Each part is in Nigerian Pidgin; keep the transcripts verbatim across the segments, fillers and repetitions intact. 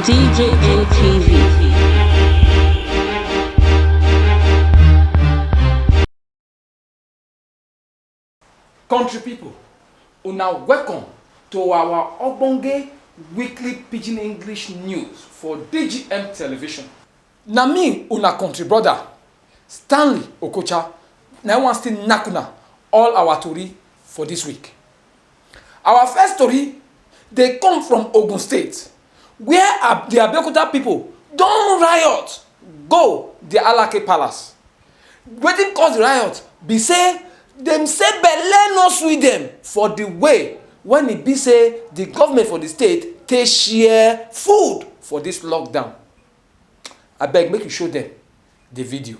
D J N T V. Country people, una welcome to our ogbonge weekly Pidgin English news for D G M television. Na me, una country brother, Stanley Okocha, na I wan still knack una all our tori for this week. Our first tori dey come from Ogun State, where Ab-, the Abeokuta people don riot go the Alake Palace. Wetin cause the riot be say dem say belle no sweet dem for the way when e be say the government for the state take share food for this lockdown. Abeg, make you show dem the video.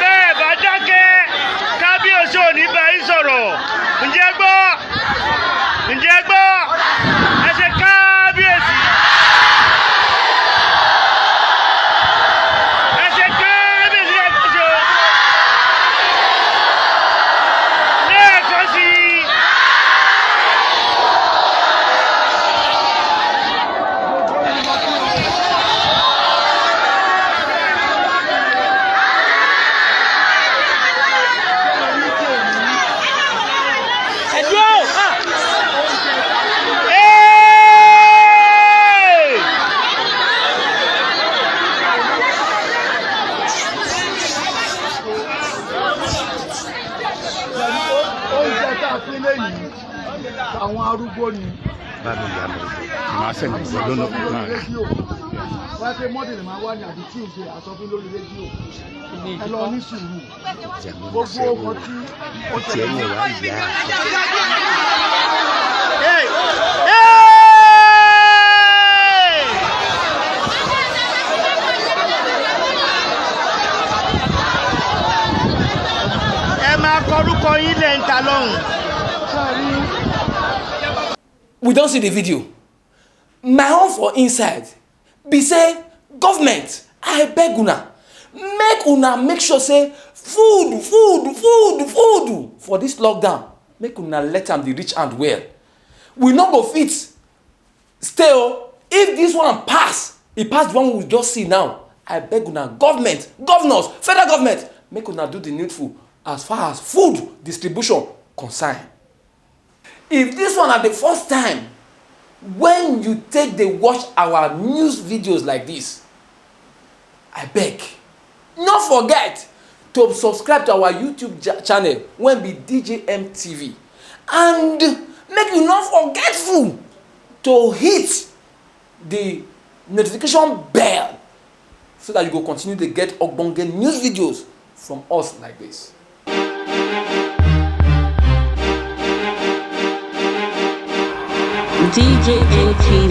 Bẹ́ẹ̀ bá dákẹ́, kábíyèsí ò ní bá yín sọ̀rọ̀. Ǹjẹ́ gbọ́? Ǹjẹ́ gbọ́? Ẹ ṣe kábíyèsí. Ẹ ṣe kábíyèsí lẹ́ẹ̀kan sí o. Lẹ́ẹ̀kan sí i. Oúnjẹ tá a fi lé yìí, àwọn arúgbó ni. Bá mi yà mí. Màá sẹ́ni lọ́nà náà. Wọ́n á pé Monday ni màá wá ní àbí Tuesday, a sọ fún lórí rédíò. Ẹ lọ ní sùúrù. Gbogbo ọkọ̀ tí ó ṣe ní ìwà ìyá. Hey! Hey! Ẹ máa kọrúkọ yín lẹ́ ń ta lọ́hùn. We don see the video. My own for inside be say, government, I beg una, make una make sure say food, food, food, food for this lockdown, make una let am dey reach hand well. We no go fit stay o. If this one pass, e pass the one we just see now, I beg una, government, governors, federal government, make una do the needful as far as food distribution concern. If this one na the first time when you take dey watch our news videos like this, I beg, no forget to subscribe to our YouTube ja-, channel wey be D J M T V, and make you no forgetful to hit the notification bell so that you go continue to get ogbonge news videos from us like this. D J N T V.